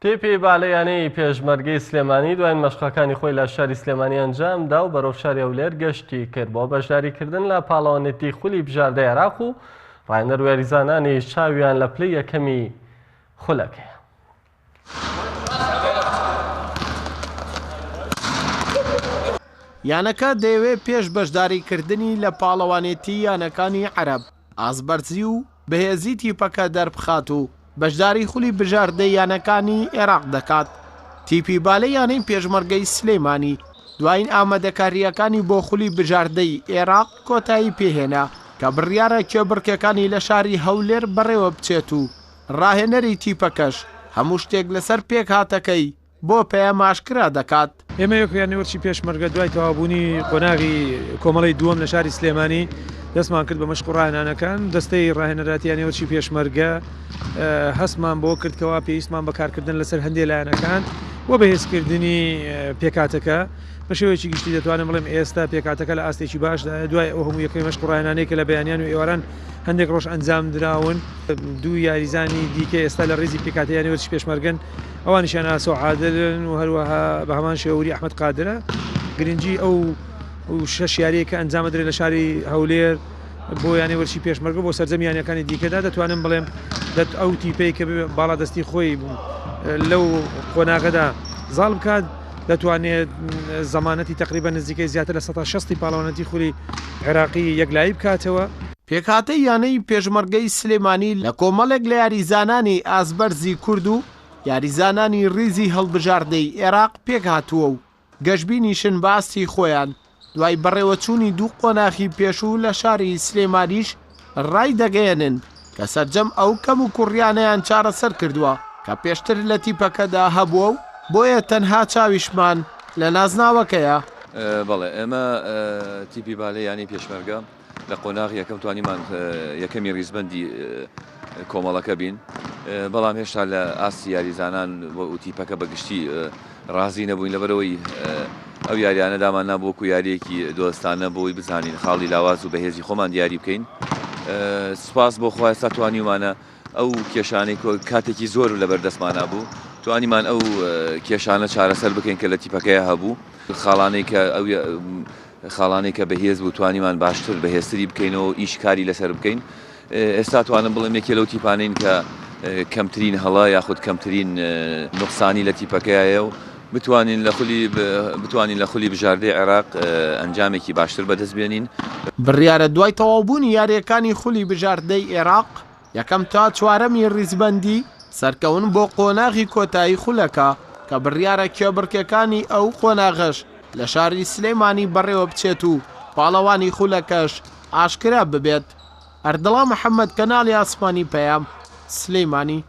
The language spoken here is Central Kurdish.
تیپی بالەی یانەی پێشمەرگەی سلێمانی دواین مەشقەکانی خۆی لە شاری سلێمانی ئەنجامدا و بەرەو شاری هەولێر گەشتی کرد بۆ بەشداریکردن لە پاڵەوانێتی خولی بژاردەی عێراق و ڕاهێنەر و یاریزانانیش چاویان لە پلەی یەکەمی خولەکەیە. یانەکە دەیەوێت پێش بەشداریکردنی لە پاڵەوانێتی یانەکانی عەرەب ئاستبەرزی و بەهێزی تیپەکە دەربخات و بەشداری خولی بژاردەی یانەکانی عێراق دەکات. تیپی بالەی یانەی پێشمەرگەی سلێمانی دوایین ئامادەکارییەکانی بۆ خولی بژاردەی عێراق کۆتایی پێهێنا کە بڕیارە کێبڕکێکانی لە شاری هەولێر بەڕێوەبچێت و ڕاهێنەری تیپەکەش هەموو شتێک لەسەر پێکهاتەکەی بۆ پەیام ئاشکرا دەکات. ئێمە وەک یانەی وەرزشی پێشمەرگە دوای تەواوبوونی قۆناغی کۆمەڵەی دووەم لە شاری سلێمانی دەستمان کرد بە مەشق و ڕاهێنانەکان، دەستەی ڕاهێنەراتی یانەی وەرزشی پێشمەرگە هەستمان بەوە کرد کەوا پێویستمان بە کارکردن لەسەر هەندێ لایەنەکان و بەهێزکردنی پێکهاتەکە بە شێوەیەکی گشتی دەتوانم بڵێم ئێستا پێکهاتەکە لە ئاستێکی باشدایە دوای ئەو هەموو یەکەی مەشق و ڕاهێنانەی کە لە بەیانیان و ئێواران هەندێک ڕۆژ ئەنجام دراون. دوو یاریزانی دیکە ئێستا لە ڕیزی پێکهاتەی یانەی وەرزشی پێشمەرگەن ئەوانیشیان ئاسۆ عادلن و هەروەها بە هەمان شێوە وری ئەحمەد قادرە. گرنگی ئەو شەش یارییەی کە ئەنجام دەدرێت لە شاری هەولێر بۆ یانەی وەرزشی پێشمەرگە و بۆ سەرجەم یانەکانی دیکەدا دەتوانم بڵێم ئەو تیپەی کە باڵادەستی خۆی لەو قۆناغەدا زاڵ بکات دەتوانێت زەمانەتی تەقریبەن نزیکەی زیاتر لە 60 پاڵەوانەتی خولی عێراقی یەکلایی بکاتەوە. پێکهاتەی یانەی پێشمەرگەی سلێمانی لە کۆمەڵێک لە یاریزانانی ئاستبەرزی کورد و یاریزانانی ریزی هەڵبژاردەی ئێراق پێکهاتووە و گەشبینیشن بە ئاستی خۆیان، دوای بەڕێوەچوونی دوو قۆناخی پێشوو لە شاری سلێمانیش رایدەگەیەنن کە سەرجەم ئەو کەموکوڕیانەیان چارەسەر کردووە کە پێشتر لە تیپەکەدا هەبووە و بۆیە تەنها چاویشمان لە نازناوەکەیە. بەڵێ ئێمە تیپی بالەی یانەی پێشمەرگە لە قۆناغی یەکەم توانیمان یەکەمی ریزبەندی کۆمەڵەکە بین، بەڵام هێشتا لە ئاستی یاریزانان و تیپەکە بە گشتی رازی نەبووین، لەبەرئەوەی ئەو یاریانە دامان نابوو وەکو یارییەکی دۆستانە بۆی بزانین خاڵی لاواز و بەهێزی خۆمان دیاری بکەین. سوپاس بۆ خوا ئێستا توانیومانە ئەو کێشانەی کاتێکی زۆر لەبەردەستمانا بوو توانیمان ئەو کێشانە چارەسەر بکەین کە لە تیپەکەیا هەبوو. خاڵانەی کە ئەو خاڵانەی کە بەهێز بوو توانیمان باشتر بەهێزتری بکەینەوە و ئیش کاری لەسەر بکەین. ئێستا توانم بڵێم یەکێ لەو تیپانەین کە کەمترین هەڵە یاخود کەمترین نوقسانی لە تیپەکەیە و بتوانین لە خولی بتوانین لە خولی بژاردەی عێراق ئەنجامێکی باشتر بەدەست بێنین. بڕیارە دوای تەواوبوونی یارییەکانی خولی بژاردەی عێراق، یەکەم تا چوارەمی ریزبەندی سەرکەون بۆ قۆناغی کۆتایی خولەکە، کە بڕیارە کێبڕکێکانی ئەو قۆناغەش لە شاری سلێمانی بەڕێوەبچێت و پاڵەوانی خولەکەش ئاشکرا ببێت. ئەردەڵان محەمەد، کەناڵی ئاسمانی پەیام، سلێمانی.